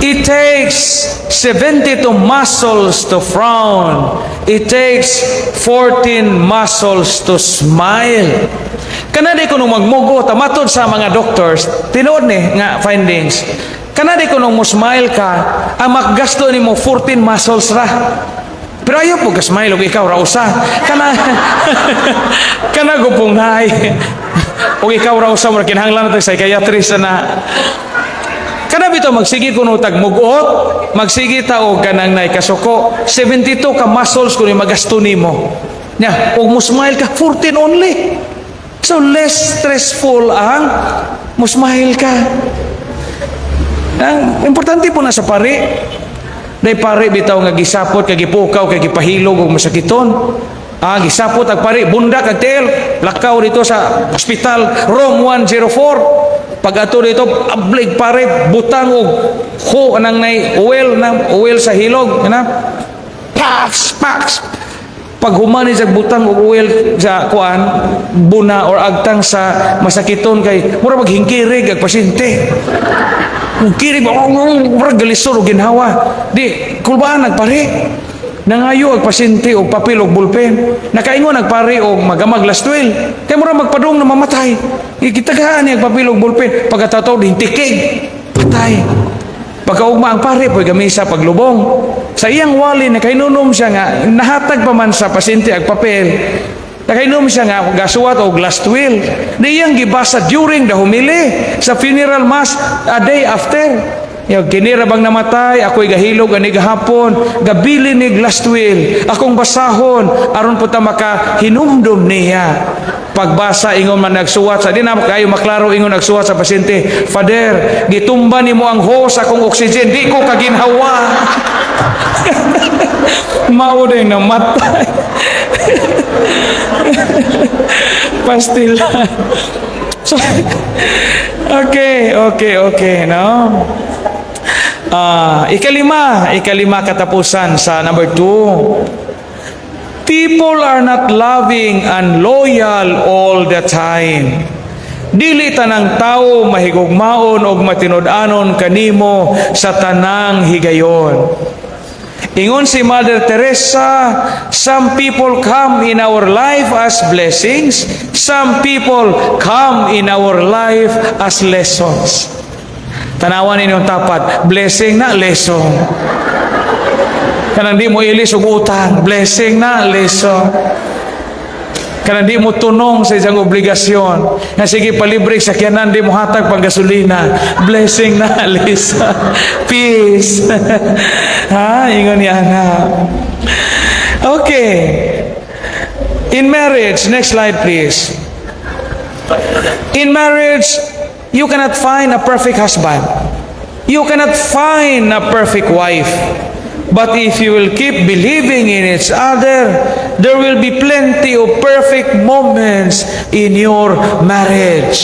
It takes 72 muscles to frown. It takes 14 muscles to smile. Kana di kuno magmugot, matod sa mga doctors, tinuod ni nga findings. Kana di kuno mo smile ka, ang maggasto nimo 14 muscles ra. Pero ayaw po ka smile og ikaw ra usa. Kana kana gupong naay. Og ikaw ra usa mo kinahanglan na sa psychiatrist na. Kana bitaw magsige kuno tag mugot, magsige ta og kanang nay kasuko, 72 ka muscles kuno magasto nimo. Nya, og mo smile ka, 14 only. So less stressful ang mo smile ka. Ang importante po na sa pari. Day pari bitaw nga gisapot kay gipukaw kay gipahilog og masakiton. Ah, gisapot ang pari, bundak ang tiil, lakaw dito sa hospital, room 104. Pag ato dito, ablig pare, butang og ho nang nay oil na oil sa hilog, na. Pax, pax. Pag human ni sa butang og oil sa kuan, buna or agtang sa masakiton kay mura maghingkirig ang pasyente. Kirig ba, murag galisod og ginhawa. Di, kulbaan nagpari. Nangayo ang pasyente og papel og ballpen. Nakaingon nagpari og magamag last will. Kay mura magpadung na mamatay. Gitagaan niya ang papel og ballpen. Pagkatataw din tikig. Patay. Pagkaugma ang pare, po'y gamisa paglubong. Sa iyang wali, nakainunom siya nga, nahatag pa man sa pasyente ang papel. Nakainom siya nga, gasuwat og last will. Di iyang gibasa during the homily sa funeral mass a day after. Yaw, kini ra bang namatay, ako'y gahilog ani gahapon, gabili ni last will, akong basahon, aron po ta makahinumdum niya. Pagbasa, ingon man nagsuwat sa, di na kayo maklaro, ingon nagsuwat sa pasyente, "Father, gitumba nimo ang hose akong oxygen, di ko kaginhawa." Mao din namatay. Pastila. So, okay, no? Ah, ikalima katapusan sa number 2. People are not loving and loyal all the time. Dili tanang tao mahigugmaon og matinud-anon kanimo sa tanang higayon. Ingon si Mother Teresa, "Some people come in our life as blessings, some people come in our life as lessons." Tanawan ninyong tapat, blessing na, lesson. Kanang di mo ilis og utang, blessing na, lesson. Kanang di mo tunong sa isang obligasyon. Nga sige palibre sakyanan, di mo hatag pang gasolina. Blessing na, lesson. Peace. Ha? Ingon niya na. Okay. In marriage, next slide, please. In marriage, you cannot find a perfect husband. You cannot find a perfect wife. But if you will keep believing in each other, there will be plenty of perfect moments in your marriage.